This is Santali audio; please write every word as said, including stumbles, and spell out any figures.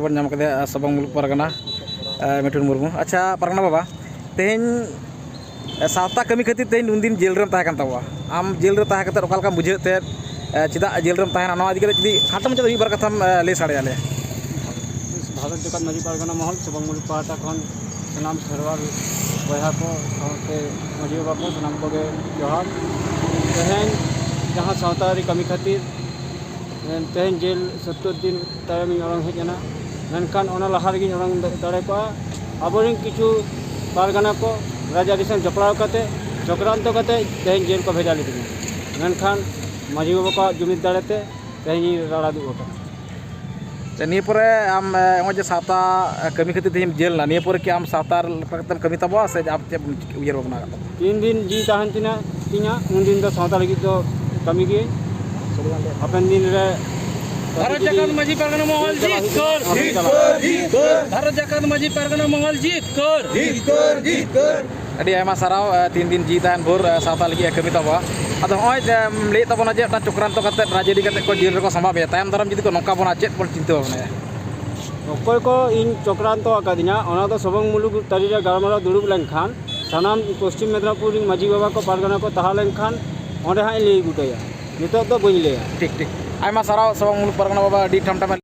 ᱵᱚᱱ ᱧᱟᱢ ᱠᱮᱫᱮᱭᱟ, ᱥᱚᱵᱚᱝ ᱢᱩᱞᱩᱠ ᱯᱟᱨᱜᱟᱱᱟ, ᱮ, ᱢᱤᱴᱷᱩᱱ ᱢᱩᱨᱢᱩ᱾ ᱟᱪᱪᱷᱟ ᱯᱟᱨᱜᱟᱱᱟ ᱵᱟᱵᱟ, ᱛᱮᱦᱮᱧ, ᱮ, ᱥᱟᱶᱛᱟ ᱠᱟᱹᱢᱤ ᱠᱷᱟᱹᱛᱤᱨ ᱛᱮᱦᱮᱧ ᱩᱱᱫᱤᱱ ᱡᱮᱞ ᱨᱮᱢ ᱛᱟᱦᱮᱸ ᱠᱟᱱ ᱛᱟᱵᱚᱣᱟ᱾ ᱟᱢ ᱡᱮᱞ ᱨᱮ ᱛᱟᱦᱮᱸ ᱠᱟᱛᱮᱫ ᱚᱠᱟ ᱞᱮᱠᱟᱢ ᱵᱩᱡᱷᱟᱹᱣᱮᱫ ᱛᱟᱦᱮᱸᱫ? ᱮ, ᱪᱮᱫᱟᱜ ᱡᱮᱞ ᱨᱮᱢ ᱛᱟᱦᱮᱱᱟ, ᱱᱚᱣᱟ ᱤᱫᱤ ᱠᱟᱛᱮ ᱡᱩᱫᱤ ᱠᱷᱟᱴᱚ ᱢᱟᱪᱷᱟ ᱛᱮ ᱢᱤᱫ ᱵᱟᱨ ᱠᱟᱛᱷᱟᱢ, ᱮ, ᱞᱟᱹᱭ ᱥᱟᱰᱮ ᱟᱞᱮᱭᱟ᱾ ᱵᱷᱟᱨᱚᱛ ᱡᱟᱠᱟᱛ ᱢᱟᱹᱡᱷᱤ ᱯᱟᱨᱜᱟᱱᱟ ᱢᱚᱦᱚᱞ ᱥᱚᱵᱚᱝ ᱢᱩᱞᱩᱠ ᱯᱟᱦᱴᱟ ᱠᱷᱚᱱ ᱥᱟᱱᱟᱢ ᱠᱷᱮᱨᱣᱟᱞ ᱵᱚᱭᱦᱟ ᱠᱚ ᱥᱟᱶᱛᱮ ᱢᱟᱹᱡᱷᱤ ᱵᱟᱵᱟ ᱠᱚ ᱥᱟᱱᱟᱢ ᱠᱚᱜᱮ ᱡᱚᱦᱟᱨ᱾ ᱛᱮᱦᱮᱧ ᱡᱟᱦᱟᱸ ᱥᱟᱶᱛᱟ ᱟᱹᱨᱤ ᱠᱟᱹᱢᱤ ᱠᱷᱟᱹᱛᱤᱨ ᱛᱮᱦᱮᱧ ᱡᱮᱞ ᱥᱚᱛᱛᱚᱨ ᱫᱤᱱ ᱛᱟᱭᱚᱢᱤᱧ ᱚᱰᱚᱝ ᱦᱮᱡ ᱮᱱᱟ, ᱢᱮᱱᱠᱷᱟᱱ ᱚᱱᱟ ᱞᱟᱦᱟ ᱨᱮᱜᱮᱧ ᱚᱰᱚᱝ ᱫᱟᱲᱮ ᱠᱚᱜᱼᱟ᱾ ᱟᱵᱚᱨᱮᱱ ᱠᱤᱪᱷᱩ ᱯᱟᱨᱜᱟᱱᱟ ᱠᱚ ᱨᱟᱡᱽᱟᱹᱨᱤ ᱥᱟᱶ ᱡᱚᱯᱲᱟᱣ ᱠᱟᱛᱮ, ᱪᱚᱠᱨᱟᱱᱛᱚ ᱠᱟᱛᱮ ᱛᱮᱦᱮᱧ ᱡᱮᱞ ᱠᱚ ᱵᱷᱮᱡᱟ ᱞᱤᱫᱤᱧᱟ, ᱢᱮᱱᱠᱷᱟᱱ ᱢᱟᱹᱡᱷᱤ ᱵᱟᱵᱟ ᱠᱚᱣᱟᱜ ᱡᱩᱢᱤᱫ ᱫᱟᱲᱮᱛᱮ ᱛᱮᱦᱮᱧᱤᱧ ᱨᱟᱲᱟ ᱫᱩᱜ ᱟᱠᱟᱱᱟ᱾ ᱟᱪᱪᱷᱟ, ᱱᱤᱭᱟᱹ ᱯᱚᱨᱮ ᱟᱢ, ᱮ, ᱱᱚᱜᱼᱚᱭ ᱡᱮ ᱥᱟᱶᱛᱟ, ᱮ, ᱠᱟᱹᱢᱤ ᱠᱷᱟᱹᱛᱤᱨ ᱛᱮᱦᱮᱧ ᱡᱮᱞ ᱮᱱᱟ, ᱱᱤᱭᱟᱹ ᱯᱚᱨᱮ ᱠᱤ ᱟᱢ ᱥᱟᱶᱛᱟ ᱞᱮᱠᱟ ᱠᱟᱛᱮᱢ ᱠᱟᱹᱢᱤ ᱛᱟᱵᱚᱣᱟ ᱥᱮ ᱟᱢ ᱪᱮᱫ ᱮᱢ ᱩᱭᱦᱟᱹᱨ ᱵᱷᱟᱵᱽᱱᱟ ᱟᱠᱟᱫ ᱛᱟᱢᱟ? ᱛᱤᱱ ᱫᱤᱱ ᱡᱤᱣᱤ ᱛᱟᱦᱮᱱ ᱛᱤᱧᱟ, ᱛᱤᱧᱟ, ᱩᱱ ᱫᱤᱱ ᱫᱚ ᱥᱟᱶᱛᱟ ᱞᱟᱹᱜᱤᱫ ᱫᱚ ᱠᱟᱹᱢᱤ ᱜᱤᱭᱟᱹᱧ᱾ ᱦᱟᱯᱮᱱ ᱫᱤᱱ ᱨᱮ ᱵᱷᱟᱨᱚᱛ ᱡᱟᱠᱟᱛ ᱢᱟᱹᱡᱷᱤ ᱯᱟᱨᱜᱟᱱᱟ ᱢᱚᱦᱚᱞ ᱡᱤᱛᱠᱟᱹᱨ᱾ ᱵᱷᱟᱨᱚᱛ ᱡᱟᱠᱟᱛ ᱢᱟᱹᱡᱷᱤ ᱯᱟᱨᱜᱟᱱᱟ ᱢᱚᱦᱚᱞ ᱡᱤᱛᱠᱟᱹᱨ᱾ ᱟᱹᱰᱤ ᱟᱭᱢᱟ ᱥᱟᱨᱦᱟᱣ, ᱮ, ᱛᱤᱱ ᱫᱤᱱ ᱡᱤᱣᱤ ᱛᱟᱦᱮᱱ ᱵᱷᱳᱨ, ᱮ, ᱥᱟᱶᱛᱟ ᱞᱟᱹᱜᱤᱫ ᱮ ᱠᱟᱹᱢᱤ ᱛᱟᱵᱚᱣᱟ᱾ ᱟᱫᱚ ᱱᱚᱜᱼᱚᱭ ᱡᱮᱢ ᱞᱟᱹᱭᱮᱫ ᱛᱟᱵᱚᱱᱟ ᱡᱮ ᱢᱤᱫᱴᱟᱝ ᱪᱚᱠᱨᱟᱱᱛᱚ ᱠᱟᱛᱮᱫ ᱨᱟᱡᱽᱟᱹᱨᱤ ᱠᱟᱛᱮᱫ ᱠᱚ ᱡᱮᱞ ᱨᱮᱠᱚ ᱥᱟᱢᱵᱟᱣ ᱢᱮᱭᱟ, ᱛᱟᱭᱚᱢ ᱫᱟᱨᱟᱢ ᱡᱩᱫᱤ ᱠᱚ ᱱᱚᱝᱠᱟ ᱵᱚᱱᱟ, ᱪᱮᱫ ᱵᱚᱱ ᱪᱤᱱᱛᱟᱹ ᱵᱷᱟᱵᱽᱱᱟᱭᱟ? ᱚᱠᱚᱭ ᱠᱚ ᱤᱧ ᱪᱚᱠᱨᱟᱱᱛᱚ ᱟᱠᱟᱫᱤᱧᱟ, ᱚᱱᱟ ᱫᱚ ᱥᱚᱵᱚᱝ ᱢᱩᱞᱩᱠ ᱛᱟᱹᱨᱤ ᱨᱮ ᱜᱟᱞᱢᱟᱨᱟᱣ ᱫᱩᱲᱩᱵ ᱞᱮᱱᱠᱷᱟᱱ ᱥᱟᱱᱟᱢ ᱯᱚᱥᱪᱤᱢ ᱢᱮᱫᱽᱱᱟᱯᱩᱨ ᱨᱮᱱ ᱢᱟᱹᱡᱷᱤ ᱵᱟᱵᱟ ᱠᱚ ᱯᱟᱨᱜᱟᱱᱟ ᱠᱚ ᱛᱟᱦᱮᱸ ᱞᱮᱱᱠᱷᱟᱱ ᱚᱸᱰᱮ ᱦᱟᱸᱜ ᱤᱧ ᱞᱟᱹᱭ ᱜᱚᱴᱟᱭᱟ᱾ ᱱᱤᱛᱚᱜ ᱫᱚ ᱵᱟᱹᱧ ᱞᱟᱹᱭᱟ᱾ ᱴᱷᱤᱠ, ᱴᱷᱤᱠ᱾ ᱟᱭᱢᱟ ᱥᱟᱨᱦᱟᱣ ᱥᱚᱵᱚᱝ ᱢᱩᱞᱩᱠ ᱯᱟᱨᱜᱟᱱᱟ ᱵᱟᱵᱟ, ᱟᱹᱰᱤ ᱴᱷᱟᱢ ᱴᱷᱟᱢ